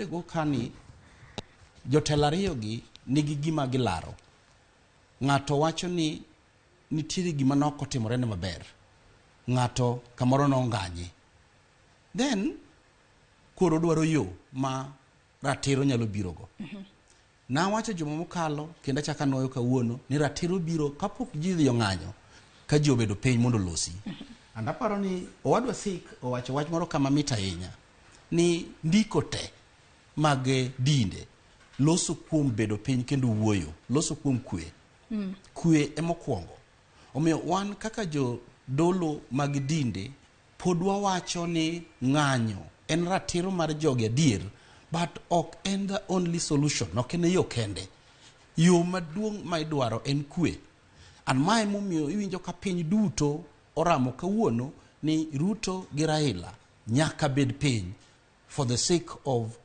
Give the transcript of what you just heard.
Go kani jotelo ariyogi nigi gima gilaro. Ng'ato wacho ni nitiere gima nok otimore ne maber. Ng'ato kamoro nonganye. Then koro dwaro yo ma ratiro nyalo birogo. Nawacho juma mokalo kendo achako anwoyo kawuono ni ratiro biro kapok ji odhi ong'anyo ka ji obedo piny mondo olosi. And aparo ni owadwa Sik owacho wach moro kama mit ahinya ni ndiko te mag dinde loso kuom bedo piny kendo wuoyo, loso kuom kwe. Kwe emokwongo. Omiyo wan kaka jodolo mag dinde pod wawacho ni ng'anyo en ratiro mar jogi adier but ok en the only solution, ok en e yo kende. Yo maduong' ma idwaro en kwe. And mae momiyo iwinjo ka piny duto oramo kawuono ni Ruto gi Raila nyaka bed piny for the sake of